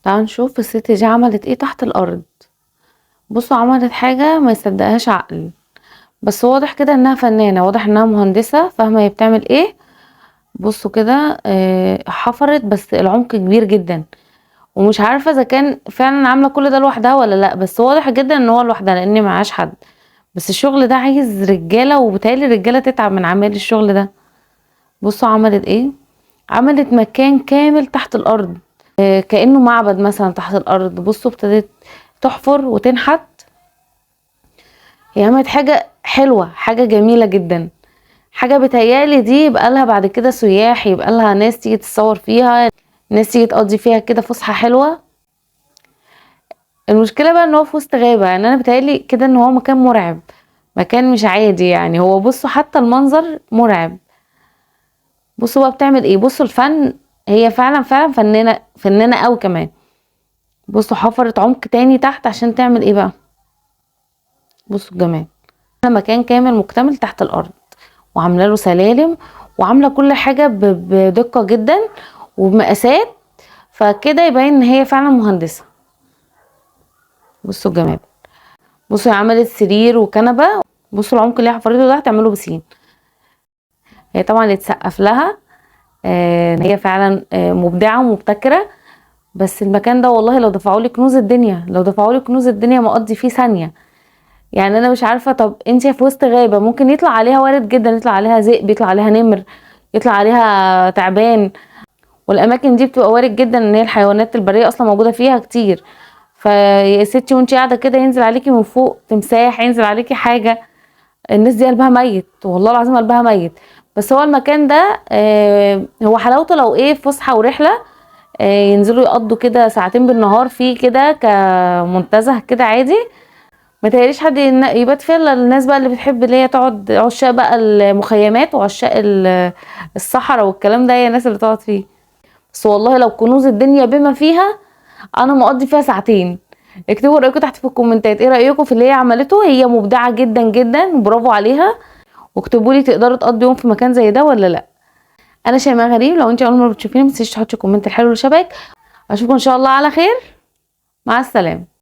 تعالوا نشوف الست دي عملت ايه تحت الارض. بصوا عملت حاجة ما يصدقهاش عقل، بس واضح كده انها فنانة، واضح انها مهندسة فاهمة هي بتعمل ايه. بصوا كده، حفرت بس العمق كبير جدا، ومش عارفة اذا كان فعلا عاملة كل ده لوحدها ولا لا، بس واضح جدا ان هو لوحدها لان معهاش حد. بس الشغل ده عايز رجالة، وبالتالي الرجالة تتعب من عمال الشغل ده. بصوا عملت ايه، عملت مكان كامل تحت الارض، كأنه معبد مثلا تحت الارض. بصوا ابتدت تحفر وتنحت، هي عملت حاجة حلوة، حاجة جميلة جدا، حاجة بتهيالي دي يبقى لها بعد كده سياح، يبقى لها ناس تيجي تتصور فيها، ناس تيجي تقضي فيها كده فسحة حلوة. المشكلة بقى ان هو في وسط غابة، انا بتهيالي كده ان هو مكان مرعب، مكان مش عادي يعني. هو بصوا حتى المنظر مرعب. بصوا بقى بتعمل ايه، بصوا الفن، هي فعلا فعلا فنانة، فنانة قوي كمان. بصوا حفرت عمق تاني تحت عشان تعمل ايه بقى. بصوا الجمال، مكان كامل مكتمل تحت الارض، وعامله له سلالم، وعامله كل حاجه بدقه جدا وبمقاسات، فكده يبين ان هي فعلا مهندسه. بصوا الجمال، بصوا هي عملت سرير وكنبه. بصوا العمق اللي هي حفرته ده هتعمله بسين. هي طبعا يتسقف لها، هي فعلا، مبدعه ومبتكره. بس المكان ده والله لو دفعوا لي كنوز الدنيا، لو دفعوا لي كنوز الدنيا ما اقضي فيه ثانيه. انا مش عارفه، طب انت في وسط غابه ممكن يطلع عليها وارد جدا، يطلع عليها ذئب، يطلع عليها نمر، يطلع عليها تعبان، والاماكن دي بتبقى وارد جدا ان هي الحيوانات البريه اصلا موجوده فيها كتير. فيا ستي وانت قاعده كده ينزل عليكي من فوق تمساح، ينزل عليكي حاجه. الناس دي قلبها ميت، والله العظيم قلبها ميت. بس هو المكان ده، هو حلاوته لو ايه فسحه ورحله، ينزلوا يقضوا كده ساعتين بالنهار فيه كده كمنتزه كده عادي. ما تهيأليش حد يبات فيها الا الناس بقى اللي بتحب اللي هي تقعد، عشاق بقى المخيمات وعشاق الصحراء والكلام ده، هي الناس اللي تقعد فيه. بس والله لو كنوز الدنيا بما فيها انا ما اقضي فيها ساعتين. اكتبوا رايكم تحت في الكومنتات، ايه رايكم في اللي هي عملته؟ هي مبدعه جدا جدا، برافو عليها. واكتبوا لي تقدروا تقضوا يوم في مكان زي ده ولا لا. انا شيماء غريب، لو انت اول مره بتشوفيني ما تنسيش تحطي comment حلو لشبهك. اشوفكم ان شاء الله على خير، مع السلامه.